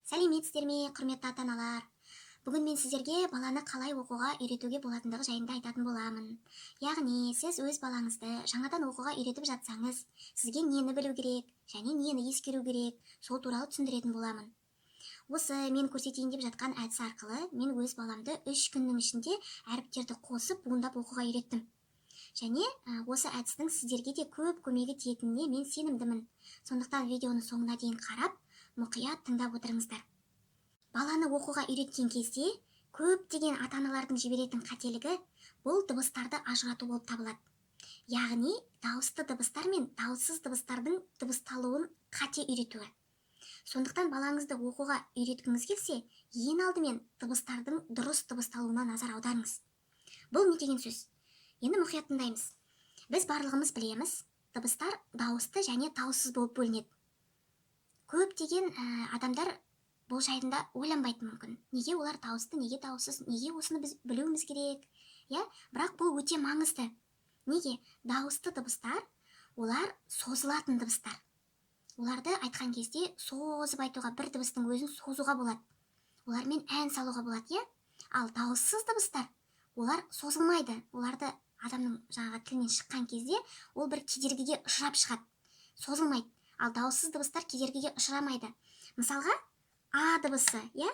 Сәлеметсіздер ме, құрметті ата-аналар! Бүгін мен сіздерге баланы қалай оқуға үйретуге болатындығы жайында айтатын боламын. Яғни сіз өз балаңызды жаңадан оқуға үйретіп жатсаңыз, сізге нені білу керек және нені ескеру керек, сол туралы түсіндіретін боламын. Осы мен көрсетейін деп жатқан әдіс арқылы мен өз баламды 3 күннің ішінде әріптерді қосып, буындап оқуға үйреттім. Және осы әдістің сіздерге де көп көмегі тиетініне мен сенімдімін. Сондықтан видеоны соңына дейін қарап, мұқият тыңдап отырыңыздар. Баланы оқуға үйреткен кезде көптеген ата-аналардың жіберетін қателігі бұл дыбыстарды ажырату болып табылады. Яғни дауысты дыбыстар мен дауыссыз дыбыстардың дыбысталуын қате үйретуі. Сондықтан балаңызды оқуға үйреткіңіз келсе, ең алдымен дыбыстардың дұрыс дыбысталуына назар аударыңыз. Бұл не деген сөз? Енді мұқият тыңдаймыз. Біз барлығымыз білеміз, дыбыстар дауысты және дауыссыз болып бөлінеді. Көптеген адамдар бұл жайында ойланбайтын мүмкін. Неге олар дауысты, неге дауыссыз, неге осыны біз білуіміз керек, иә? Бірақ бұл өте маңызды. Неге? Дауысты дыбыстар олар созылатын дыбыстар. Оларды айтқан кезде созып айтуға, бір дыбыстың өзін созуға болады. Олармен ән салуға болады, иә? Ал дауыссыз дыбыстар олар созылмайды. Оларды адамның жаңағы тілінен шыққан кезде ол бір кедергіге ұшырап шығады, созылмайды. Ал дауыссыз дыбыстар кедергіге ұшырамайды. Мысалға, а дыбысы, иә,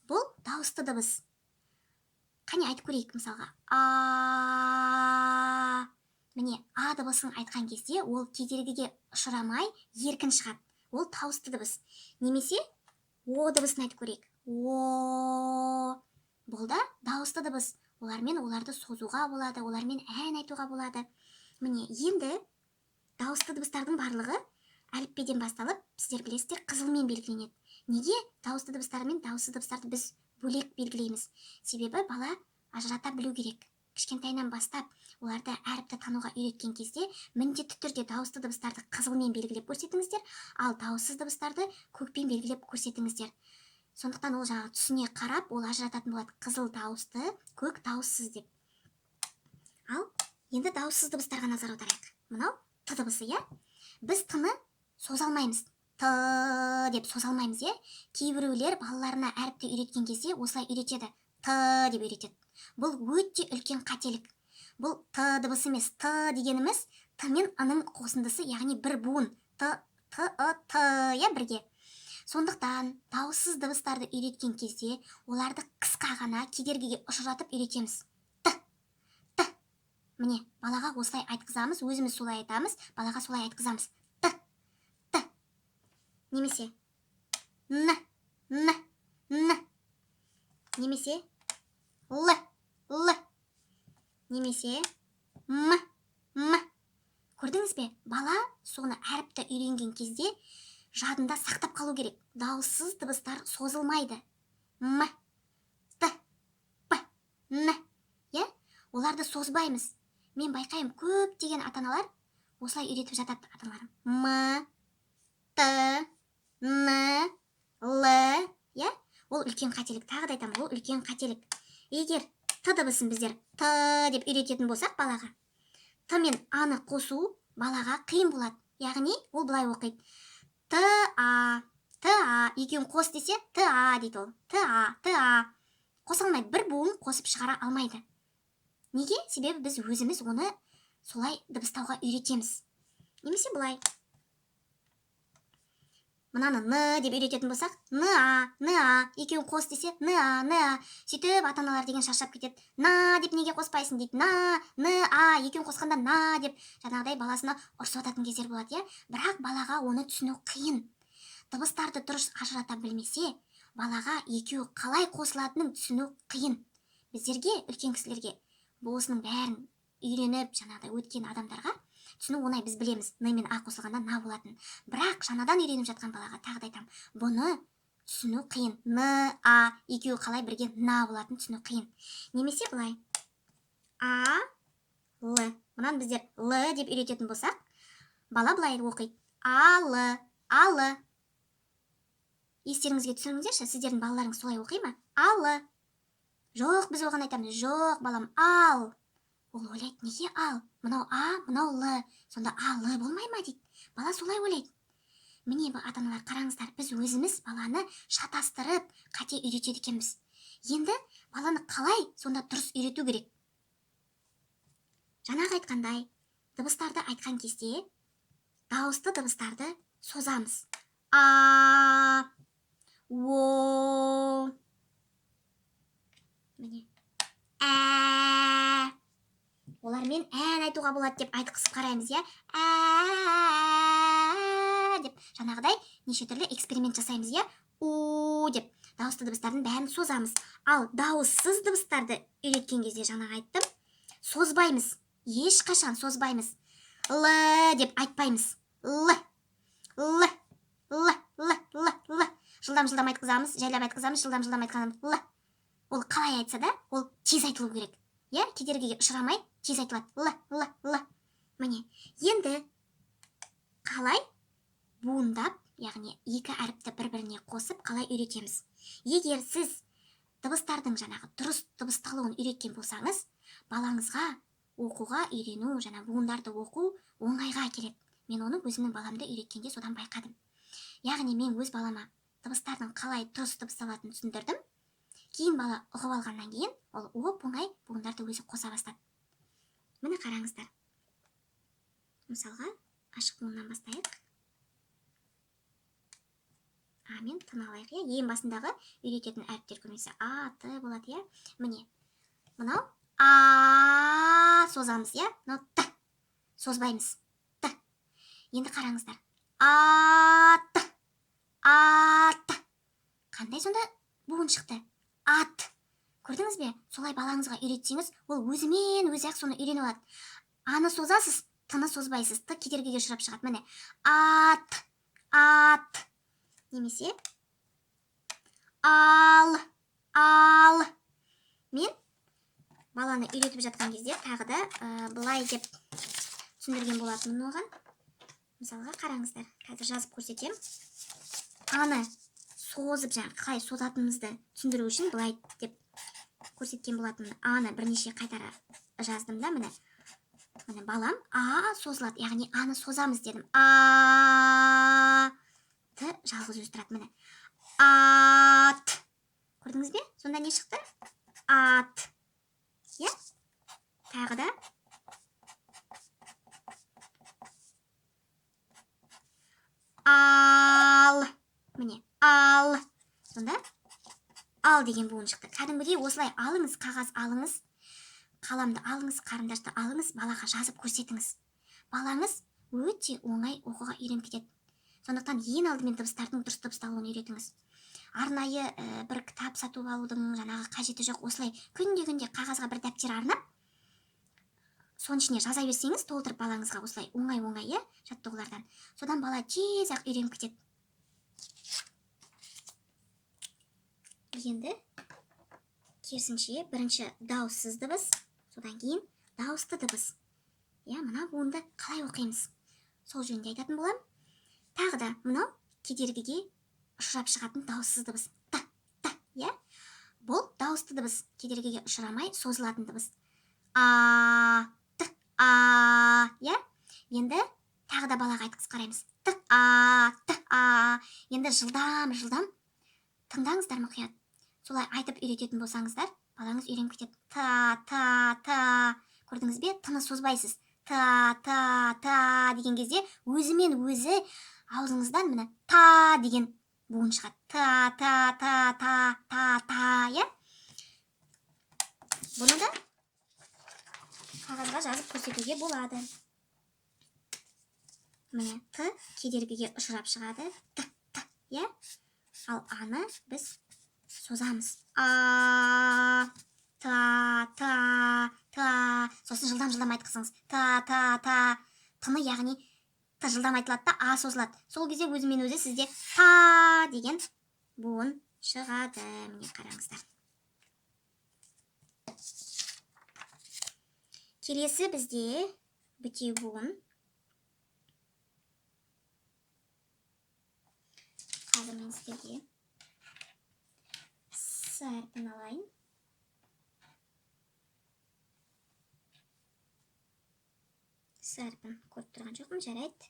бұл дауысты дыбыс. Қане, айтып көрейік. Мысалға, а. Міне, а дыбысын айтқан кезде ол кедергіге ұшырамай, еркін шығады. Ол дауысты дыбыс. Немесе о дыбысын айтып көрейік. О, бұл да дауысты дыбыс. Олармен, оларды созуға болады, олармен ән айтуға болады. Міне, енді дауысты дыбыстардың барлығы әліппеден басталып, сіздер білесіздер, қызылмен белгіленеді. Неге дауысты дыбыстар мен дауыссыз дыбыстарды біз бөлек белгілейміз? Себебі бала ажырата білу керек. Кішкентайынан бастап оларды әріпті тануға үйреткен кезде міндетті түрде дауысты дыбыстарды қызылмен белгілеп көрсетіңіздер, ал дауыссыз дыбыстарды көкпен белгілеп көрсетіңіздер. Сондықтан ол жаңағы түсіне қарап, ол ажырататын болады: қызыл дауысты, көк дауыссыз деп. Ал енді дауыссыз дыбыстарға назар аударайық. Мынау т дыбысы, иә? Біз т-ны соза алмаймыз, т деп соза алмаймыз, иә? Кейбіреулер балаларына әріпті үйреткен кезде осылай үйретеді, т деп үйретеді. Бұл өте үлкен қателік. Бұл т дыбысы емес. Т дегеніміз т мен ының қосындысы, яғни бір буын: т, т, ы, т, иә, бірге. Сондықтан дауыссыз дыбыстарды үйреткен кезде оларды қысқа ғана, кедергіге ұшыратып үйретеміз. Т, т. Міне, балаға осылай айтқызамыз, өзіміз солай айтамыз, балаға солай айтқызамыз: т, т. Немесе н, н, н. Немесе л, л. Немесе м, м. Көрдіңіз бе, бала соны әріпті үйренген кезде жадында сақтап қалу керек: дауыссыз дыбыстар созылмайды. М, т, п, н, иә, оларды созбаймыз. Мен байқаймын, көптеген ата аналар осылай үйретіп жатады. Ата аналар м, т, н, л, иә. Ол үлкен қателік. Тағы да айтамын, ол үлкен қателік. Егер т дыбысын біздер т деп үйрететін болсақ, балаға т мен аны қосу балаға қиын болады. Яғни ол былай оқиды: т, а, т, а. Екеуін қос десе, т, а дейді. Ол т, а, т, а қоса алмайды, бір буын қосып шығара алмайды. Неге? Себебі біз өзіміз оны солай дыбыстауға үйретеміз. Немесе былай, мынаны н деп үйрететін болсақ, н, а, н, а. Екеуін қос десе, н, а, н, а. Сөйтіп ата аналар деген шаршап кетеді. На деп неге қоспайсың дейді. На, н, а, екеуін қосқанда на деп жаңағыдай баласына ұрсып жататын кездер болады, иә. Бірақ балаға оны түсіну қиын. Дыбыстарды дұрыс ажырата білмесе, балаға екеуі қалай қосылатынын түсіну қиын. Біздерге, үлкен кісілерге, бұл осының бәрін үйреніп, жаңағыдай өткен адамдарға түсіну оңай. Біз білеміз н мен а қосылғанда на болатын. Бірақ жаңадан үйреніп жатқан балаға, тағы да айтамын, бұны түсіну қиын. Н, а екеуі қалай бірге на болатынын түсіну қиын. Немесе былай: а, л. Мынаны біздер л деп үйрететін болсақ, бала былай оқиды: а, л, а, л. Естеріңізге түсіріңіздерші, сіздердің балаларыңыз солай оқи ма? А, л. Жоқ, біз оған айтамыз: «Жоқ, балам, ал». Ол ойлайды: «Неге ал? Мынау а, мынау л, сонда а, л болмай ма?» дейді. Бала солай ойлайды. Міне, ата-аналар, қараңыздар, біз өзіміз баланы шатастырып, қате үйретеді екенбіз. Енді баланы қалай сонда дұрыс үйрету керек? Жаңағы айтқандай, дыбыстарды айтқан кезде дауысты дыбыстарды созамыз. А, о, міне, ә. Олармен ән айтуға болады деп айтқызып қараймыз, иә? Ә деп жаңағыдай неше түрлі эксперимент жасаймыз, иә? У деп дауысты дыбыстардың бәрін созамыз. Ал дауыссыз дыбыстарды үйреткен кезде, жаңағы айттым, созбаймыз, ешқашан созбаймыз. Л деп айтпаймыз. Л, л, л, л, л, л. Жылдам жылдам айтқызамыз, жайлап айтқызамыз, жылдам жылдам айтқызамыз. Л. Ол қалай айтса да, ол тез айтылу керек, иә? Кедергіге ұшырамай тез айтылады. Л, л, л. Міне, енді қалай буындап, яғни екі әріпті бір біріне қосып қалай үйретеміз? Егер сіз дыбыстардың жаңағы дұрыс дыбысталуын үйреткен болсаңыз, балаңызға оқуға үйрену, жаңа буындарды оқу оңайға келеді. Мен оны өзімнің баламды үйреткенде содан байқадым. Яғни мен өз балама дыбыстардың қалай дұрыс дыбысталатынын түсіндірдім. Кейін бала ұғып алғаннан кейін ол оп-оңай буындарды өзі қоса бастады. Міне, қараңыздар. Мысалға, ашық буыннан бастайық. А мен Т-ны алайық, иә? Ең басындағы үйрететін әріптер көбінесе А, Т болады, иә? Міне, мынау А созамыз, иә? Мынау Т. Созбаймыз. Т. Енді қараңыздар. А, Т. А, Т. Қандай сонда буын шықты? Ат. Көрдіңіз бе? Солай балаңызға үйретсеңіз, ол өзімен өзі ақ соны үйреніп алады. Аны созасыз, Т-ны созбайсыз. Т кедергіге ұшырап шығады. Міне. Ат. Ат. Немесе ал. Ал. Мен баланы үйретіп жатқан кезде тағы да былай деп түсіндірген болатынмын оған. Мысалға, қараңыздар, қазір жазып көрсетемін. Аны созып, жаңа қалай созатынымызды түсіндіру үшін былай деп көрсеткен болатынмын. Аны бірнеше қайтара жаздым да, міне. Міне, балам А созылады, яғни аны созамыз дедім. А, Т жалғыз өзі тұрады, міне. Ат. Көрдіңіз бе? Сонда не шықты? Ат. Иә? Тағы да ал. Міне, ал. Сонда ал деген буын шықты. Кәдімгідей осылай алыңыз, қағаз алыңыз, қаламды алыңыз, қарындашты алыңыз, балаға жазып көрсетіңіз. Балаңыз өте оңай оқуға үйреніп кетеді. Сондықтан ең алдымен дыбыстардың дұрыс дыбысталуын үйретіңіз. Арнайы бір кітап сатып алудың жаңағы қажеті жоқ. Осылай күнде-күнде қағазға бір дәптер арнап, соның ішіне жаза берсеңіз, толтырып балаңызға осылай оңай-оңай, иә, жаттығулардан. Содан бала тез-ақ үйреніп кетеді. Енді керісінше бірінші дауыссыз дыбыс, содан кейін дауысты дыбыс. Иә, мына буынды қалай оқимыз? Сол жөнінде айтатын боламын. Тағы да мынау кедергіге ұшырап шығатын дауыссыз дыбыс. Т, т, иә? Бұл дауысты дыбыс, кедергіге ұшырамай созылатын дыбыс. А, т, а, иә? Енді тағы да балаға айтқызып қараймыз. Т, а, т, а. Енді жылдам, жылдам тыңдаңыздар мұқият. Солай айтып үйрететін болсаңыздар, балаңыз үйреніп кетеді. Та, та, та. Көрдіңіз бе? Тыны созбайсыз. Та, та, та деген кезде өзімен өзі аузыңыздан міне та деген буын шығады. Та, та, та, та, та, та, иә? Бұны да қағазға жазып көрсетуге болады. Міне, т кедергіге ұшырап шығады. Т, т, иә? Ал аны біз созамыз. А, та, та, та. Сосын жылдам-жылдам айтқызыңыз. Та, та, та. Тыны, яғни т жылдам айтылады да, а созылады. Сол кезде өзімен өзі сізде та деген буын шығады. Міне, қараңыздар. Келесі бізде бітеу буын. Қазір мен сіздерге С әрпін алайын. С әрпін көріп тұрған жоқпын, жарайды.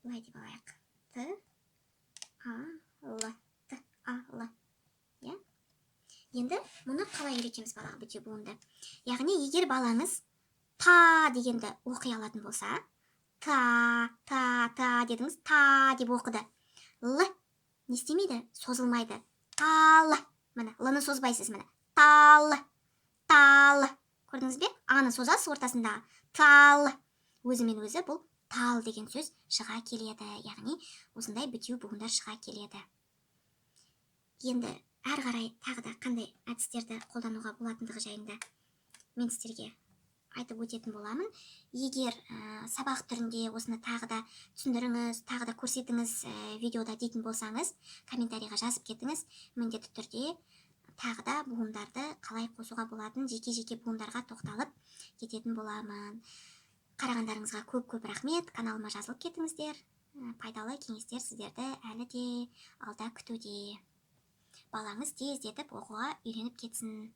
Былай деп алайық: т, а, л, т, а, л, иә. Енді мұны қалай үйретеміз балаға, бітеу буынды? Яғни егер балаңыз «та» дегенді оқи алатын болса, та, та, та дедіңіз, та деп оқыды, л не істемейді? Созылмайды. Тал. Міне, л-ны созбайсыз. Міне, тал, тал, көрдіңіз бе? А-ны созасыз ортасындағы. Тал. Өзімен өзі бұл «тал» деген сөз шыға келеді. Яғни осындай бітеу буындар шыға келеді. Енді әрі қарай тағы да қандай әдістерді қолдануға болатындығы жайында мен сіздерге айтып өтетін боламын. Егер сабақ түрінде осыны тағы да түсіндіріңіз, тағы да көрсетіңіз видеода дейтін болсаңыз, комментарийға жазып кетіңіз. Міндетті түрде тағы да буындарды қалай қосуға болатын, жеке жеке буындарға тоқталып кететін боламын. Қарағандарыңызға көп көп рахмет. Каналыма жазылып кетіңіздер. Пайдалы кеңестер сіздерді әлі де алда күтуде. Балаңыз тездетіп оқуға үйреніп кетсін.